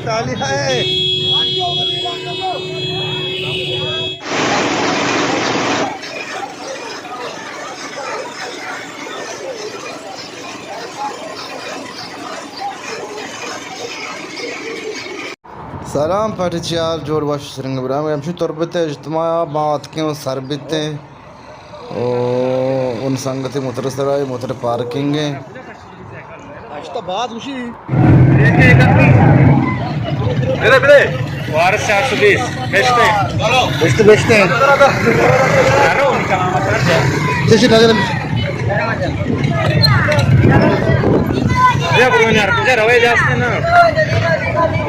تالی ہے۔ سلام پارٹی، چی حال؟ جوڑ باش سرنگ برام، ہمشی تربت اجتماع ما اتکیں و سر بیتیں۔ او، اون سنگتے موتر سرا اے، موتر پارکنگ اے۔ ہشت بعد خوشی۔ بلے، بلے۔ وارث چار سو بیس۔ بیچتے۔ بیچتے، بیچتے۔ چشی ڈالے۔ بیا برو یار، کجا روے جاستے نا؟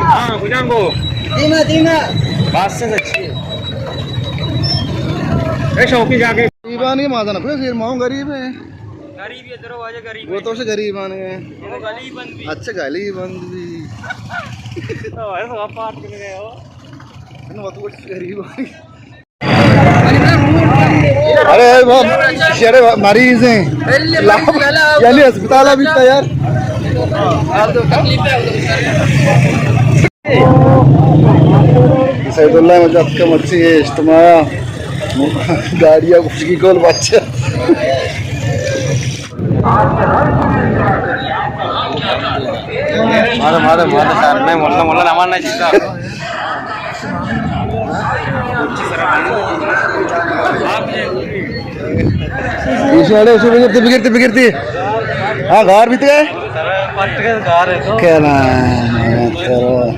ہاں، کجا گو؟ دیما، دیما۔ بس سے سچی۔ اے شوقی جا کے۔ غریبانی مازن، کوئی غیر ماؤں غریب ہے۔ غریب یہ درو واجہ غریب وہ ہے۔ تو سے غریب آنے ہیں۔ وہ گلی بند بھی۔ اچھا، گلی بند بھی۔ تو ایسا پاٹ کر گئے ہو۔ انہوں تو غریب آنے۔ ارے، ارے، باب، شرے مریض ہیں۔ یعنی اسپتال ابھی تھا یار۔ سید اللہ مجد کا مچھی ہے اجتماع۔ گاڑی ءَ گوشگی گل بچہ۔ مارے، مارے، مارے، سر، میں مولا، مولا نہ ماننا چاہتا۔ ایشی اڑے، ایشی بگڑتی، بگڑتی، بگڑتی۔ ہاں، گار بیت گئے؟ پٹ کے گار ہے تو۔ کیا نا؟ چلو۔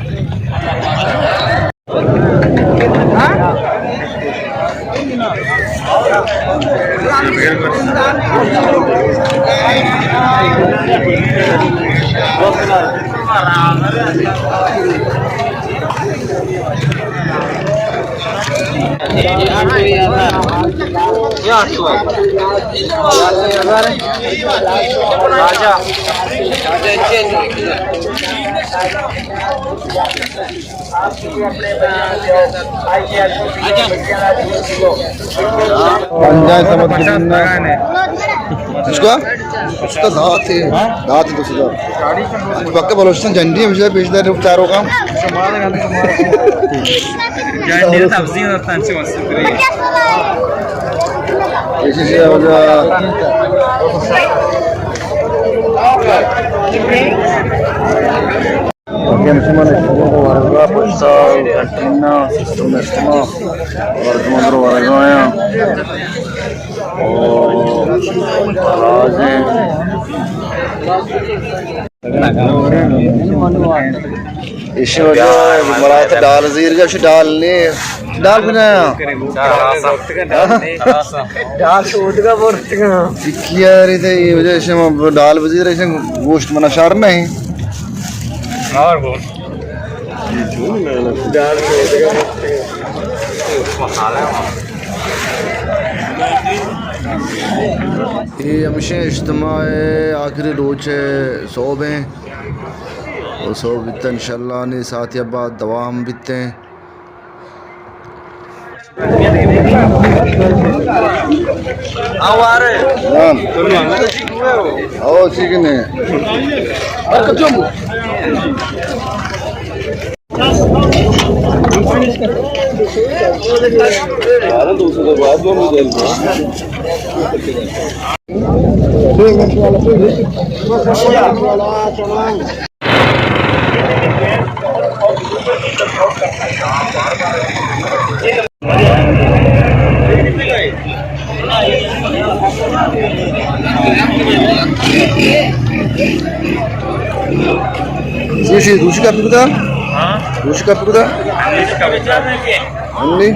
پنجاہ سمجھ کے دن۔ اس کو؟ اس کا دات ہے۔ دات ہے تو سزا۔ پکا بلوچستان جنڈی ہمیشہ پیش دار چاروں کا۔ جنڈی تفسیر اور تنچ واسطے۔ اسی سے ہو جا۔ اوکے، مسلمان اسٹوڈنٹ کو ورگا پشتا گھنٹینا سسٹم اسٹما ورگا مندر ورگا آیا۔ او راج ہیں۔ ایشی وجہ مرات ڈال زیر گا، شو ڈال نے، ڈال بنا۔ ڈال شودگا برتگا۔ سکیا ری تے، یہ وجہ سے ڈال بزیر، ایسے گوشت منا شر نہیں۔ اور گوشت۔ ڈال شودگا برتگا۔ اے ہمشیں اجتماع ءِ آخری روچ ءِ سہب ایں۔ و سہب بیت انشاءاللہ انی ساعتے ءَ بعد دوام بیت ایں۔ جان۔ او، ٹھیک ہے۔ جی، جی، دوشی کافی کتا؟ ہاں؟ دوشی کافی کتا؟ دوشی کافی کتا؟ ہنی؟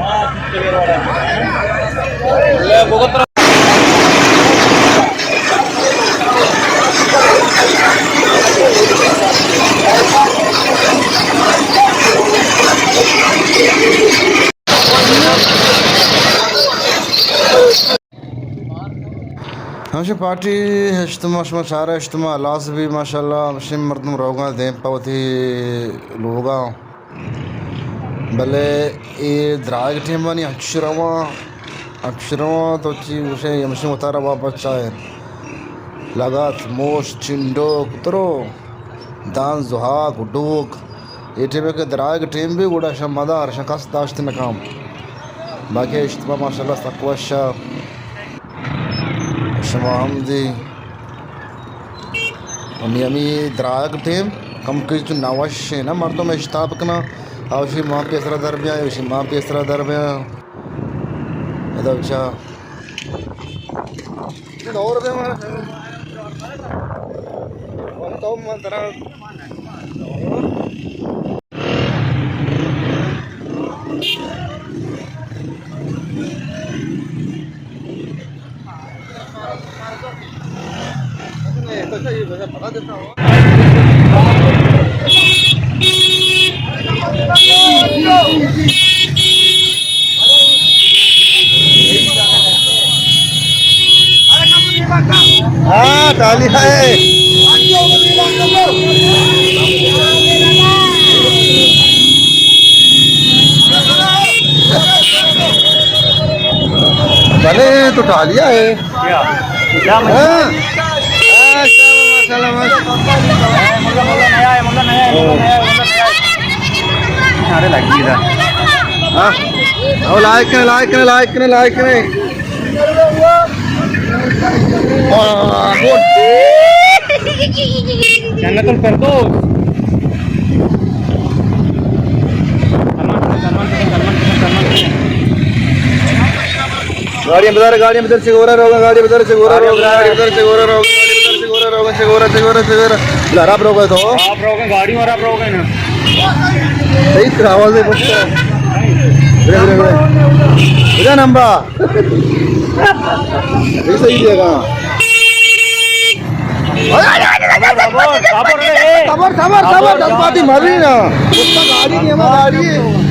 ہمشہ پارٹی اجتماع، شما چارہ اجتماع ہلاس بی، ماشاءاللہ، ہمشہ مردم روگاں دیم پہ وتی لوگاں۔ بلے اے دراگ ٹیمانی انچش رواں، انچش رواں تو چی گوشے، ہمشہ وتارا واپس چاہے۔ لگات، موش، چنڈوک، ترو، دان زہاک، ڈوک، اے ٹیم کہ دراگ ٹیم بی گڑا شما مدار، شما کس داشت نہ کام۔ باقی اشتبا ماشاءاللہ سک وش۔ شما ہم دی ہمی، ہمی دراگ ٹیم کم کہ چو نوش ہے نا، مردم اشتاب کنا، اوشی ما پیسرا در بیا، اوشی ما پیسرا در بیا۔ ادا بچا۔ دور دے مارا۔ تو من ترا ہاں، ٹالی ہے۔ بلے تو ٹالیا ہے۔ کیا؟ کیا مجھے؟ ہاں۔ ماشاءاللہ، ماشاءاللہ، ماشاءاللہ۔ ملا، ملا نیا ہے، ملا نیا ہے، ملا نیا ہے، ملا نیا ہے۔ ارے لگی تھا۔ ہاں۔ او لائک کریں، لائک کریں، لائک کریں، لائک کریں۔ آہ، گڈ۔ جنت الفردوس۔ سلمان، سلمان، سلمان، سلمان۔ گاڑی بدار، گاڑی بدار، چگورا روگا، گاڑی بدار، چگورا روگا، گاڑی بدار، چگورا روگا، گاڑی بدار، چگورا روگا، چگورا، چگورا، چگورا۔ لا، راب روگا تو۔ راب روگا، گاڑی والا راب روگا نا۔ صحیح طرح آواز ہے، پوچھتا ہے۔ برے، برے، برے۔ ادھر نمبر۔ یہ صحیح جگہ۔ صبر، صبر، صبر، صبر، جذباتی مری نا۔ اس کا گاڑی نہیں، ہماری گاڑی ہے۔